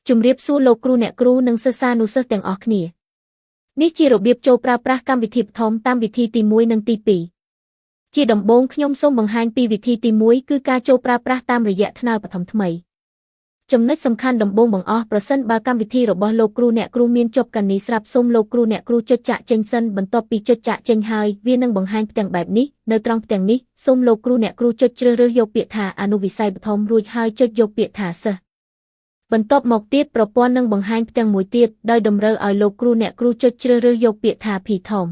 ជំរាបសួរលោកគ្រូអ្នកគ្រូនិងសិស្សានុសិស្សទាំងអស់គ្នានេះជារបៀបចូលប្រើប្រាស់កម្មវិធីបឋមតាមវិធីទី1និងទី2ជាដំបូងខ្ញុំសូមបង្ហាញពីវិធីទី1គឺការចូលប្រើប្រាស់តាមរយៈថ្នាលបឋមថ្មីចំណុចសំខាន់ដំបូងបង្អស់ប្រសិនបើកម្មវិធីរបស់លោកគ្រូអ្នកគ្រូមានជាប់គណនីស្រាប់សូមលោកគ្រូអ្នកគ្រូចុចចាក់ចេញសិនបន្ទាប់ពីចុចចាក់ចេញហើយវានឹងបង្ហាញផ្ទាំងបែបនេះនៅត្រង់ផ្ទាំងនេះសូមលោកគ្រូអ្នកគ្រូចុចជ្រើសរើសយកពាក្យថាអនុវិស័យបឋមរួចហើយចុចយកពាក្យថាសិស្សបន្ទាប់មកទៀតប្រព័ន្ធនឹងបង្ហាញផ្ទាំងមួយទៀតដោយតម្រូវឲ្យលោកគ្រូអ្នកគ្រូចុចជ្រើសរើសយកពាក្យថា PTOM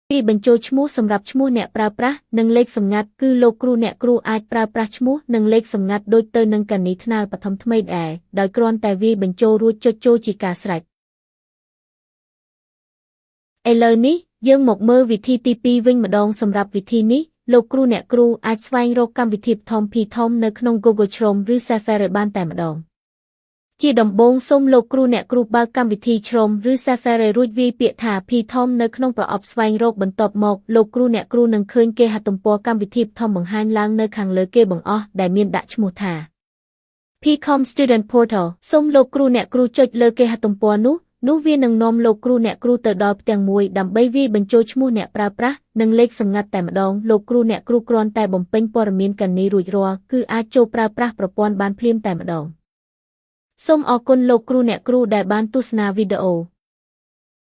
ពីបញ្ចូលឈ្មោះសម្រាប់ឈ្មោះអ្នកប្រើប្រាស់និងលេខសម្ងាត់គឺលោកគ្រូអ្នកគ្រូអាចប្រើប្រាស់ឈ្មោះនិងលេខសម្ងាត់ដូចទៅនឹងគណនីថ្នាលបឋមថ្មីដែរដោយគ្រាន់តែវាយបញ្ចូលរួចចុចចូលជាការស្រេចឥឡូវនេះយើងមកមើលវិធីទី2វិញម្ដងសម្រាប់វិធីនេះលោកគ្រូអ្នកគ្រូអាចស្វែងរកកម្មវិធីបឋម PTOM នៅក្នុង Google Chrome ឬ Safari បានតែម្ដងជាដំបូងសូមលោកគ្រូអ្នកគ្រូបើកកម្មវិធី Chrome ឬ Safari រួចវាយពាក្យថា PTOM នៅក្នុងប្រអប់ស្វែងរកបន្ទាប់មកលោកគ្រូអ្នកគ្រូនឹងឃើញគេហទំព័រកម្មវិធីបឋមបង្ហាញឡើងនៅខាងលើគេបង្អស់ដែលមានដាក់ឈ្មោះថា PCOM Student Portal សូមលោកគ្រូអ្នកគ្រូចុចលើគេហទំព័រនោះនោះវានឹងនាំលោកគ្រូអ្នកគ្រូទៅដល់ផ្ទាំងមួយដើម្បីវាយបញ្ចូលឈ្មោះអ្នកប្រើប្រាស់និងលេខសម្ងាត់តែម្ដងលោកគ្រូអ្នកគ្រូគ្រាន់តែបំពេញព័ត៌មានគណនីរួចរាល់គឺអាចចូលប្រើប្រាស់ប្រព័ន្ធបានភ្លាមតែម្ដងសូមអរគុណលោកគ្រូអ្នកគ្រូដែលបានទស្សនាវីដេអូ។